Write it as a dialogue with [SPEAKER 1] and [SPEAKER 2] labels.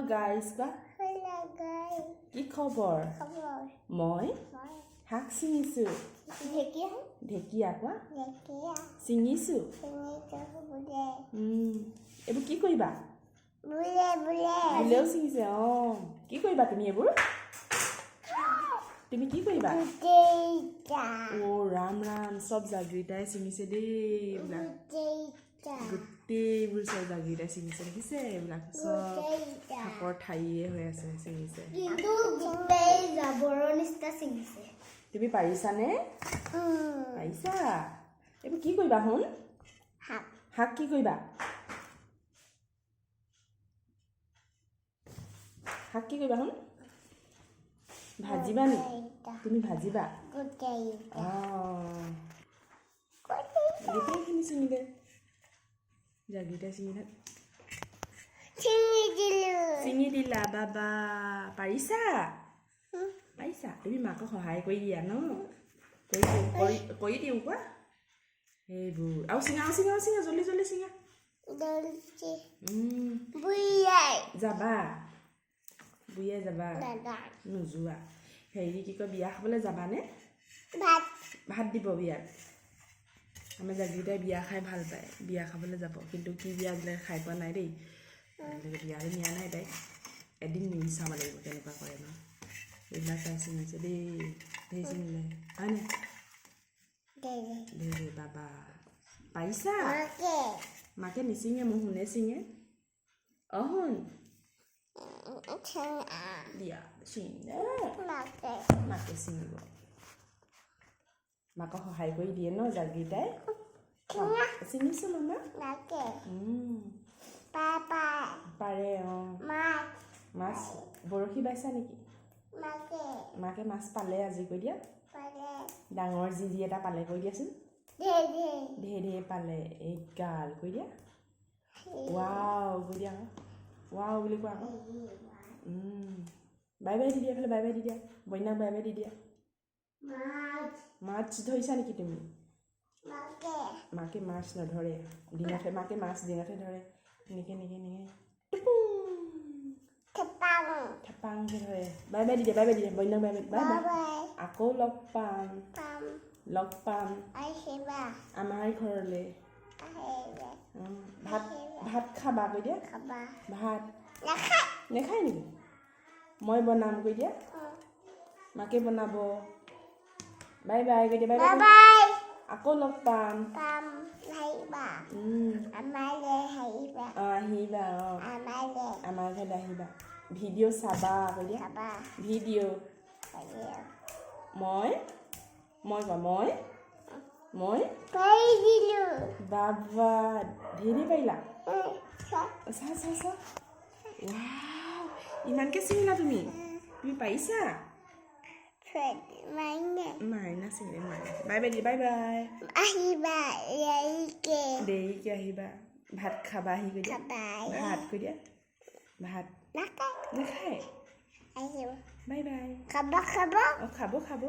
[SPEAKER 1] Guys কোৱা। কি খবৰ? মই শাক ছিঙিছোঁ। ঢেকীয়া কোৱা। ছিঙিছোঁ। এইবোৰ কি কৰিবা? বোলেও ছিঙিছে। অঁ, কি কৰিবা তুমি এইবোৰ? তুমি কি কৰিবা? অ' ৰাম ৰাম, চব জাগৃতাই ছিঙিছে দেই। এইবিলাক গোটেইবোৰ চব জাগৃতাই ছিঙিছে, দেখিছে? এইবিলাক চব শাকৰ ঠাৰিয়ে হৈ আছে, ছিঙিছে।
[SPEAKER 2] কিন্তু গোটেই জাবৰৰ নিচিনা ছিঙিছে।
[SPEAKER 1] তুমি পাৰিছানে? পাৰিছা? এইবোৰ কি কৰিবা সোণ?
[SPEAKER 2] শাক।
[SPEAKER 1] শাক কি কৰিবা? শাক কি কৰিবা সোণ? ভাজিবা নি তুমি? ভাজিবা? অঁ, গোটেইখিনি ছিঙিলে জাগৃতাই, ছিঙিলে।
[SPEAKER 2] ছিঙি দিলোঁ।
[SPEAKER 1] ছিঙি দিলা। বাবা, পাৰিছা? পাৰিছা? তুমি মাকক সহায় কৰি দিয়া ন? কৰি দিওঁ, কৰি দিওঁ কোৱা। সেইবোৰ আৰু ছিঙা, আৰু ছিঙা, আৰু ছিঙা, জল্দি জল্দি ছিঙা। যাবা? বুঢ়ীয়ে যাবা? নোযোৱা? হেৰি কি কয়, বিয়া খাবলৈ যাবানে? ভাত দিব বিয়াত। আমাৰ জাগৃতাই বিয়া খাই ভাল পায়, বিয়া খাবলৈ যাব। কিন্তু কি বিয়া আজিলৈকে খাই পোৱা নাই দেই। আজিলৈকে বিয়ালৈ নিয়া নাই তাইক। এদিন নি চাব লাগিব কেনেকুৱা কৰে ন। এইবিলাক তাই ছিঙিছে দেই, ধেৰ ছিঙিলে, হয়নে? ধেৰ। বাবা, পাৰিছা? মাকে নিচিঙে, মোৰ সোণে ছিঙে। অঁ সোণ, দিয়া, ছিঙে। মাকে ছিঙিব, মাকক সহায় কৰি দিয়ে ন জাগৃতাই? ছিঙিছোঁ মামা। পাৰে। অঁ, মাছ বৰশী বাইছা নেকি? মাকে মাছ পালে আজি কৈ দিয়া। ডাঙৰ জিৰি এটা পালে কৈ দিয়াচোন। ধেৰ ধেৰ পালে এই গাল কৈ দিয়া। ৱাও কৈ দিয়া আকৌ। ৱাও বুলি কোৱা আকৌ। বাই বাই দি দিয়া এইফালে, বাই বাই দি দিয়া। বন্যাক বাই বাই the দিয়া। মাছ ধৰিছা নেকি তুমি? মাকে মাছ নধৰে দিনতহে, মাকে মাছ দিনতহে ধৰে। এনেকৈ এনেকৈ এনেকৈ থেপাংকৈ ধৰে। বাই বাই দি দিয়া, বাই বাই দি দিয়া বন্যাক, বাই বাই, বাই বাই। আকৌ লগ পাম, লগ পাম আমাৰ ঘৰলৈ। ভাত, ভাত খাবা কৈ দিয়া। ভাত নেখায় নেকি? মই বনাম কৈ দিয়া। মাকে বনাব। বাই বাই কৈ দিয়া, বাই বাই। আকৌ লগ পাম। অঁ, আহিবা। অঁ, আমাৰ ঘৰলৈ আহিবা। ভিডিঅ' চাবা কৈ দিয়া। ভিডিঅ' মই মই কোৱা, মই মই বাবা, ধেৰ ধেৰ পাৰিলা। চা চা চা, ৱাও, ইমানকৈ ছিঙিলা তুমি? তুমি পাৰিছা? মাইনা ছিঙিলে, মাইনা। Bye by the, bye bye.
[SPEAKER 2] আহিবা।
[SPEAKER 1] দেৰিকে আহিবা। ভাত খাবা আহি কৈ দিয়া। ভাত কৈ দিয়া। ভাত নাখায়? Bye bye.
[SPEAKER 2] খাব, খাব।
[SPEAKER 1] অঁ, খাব, খাব।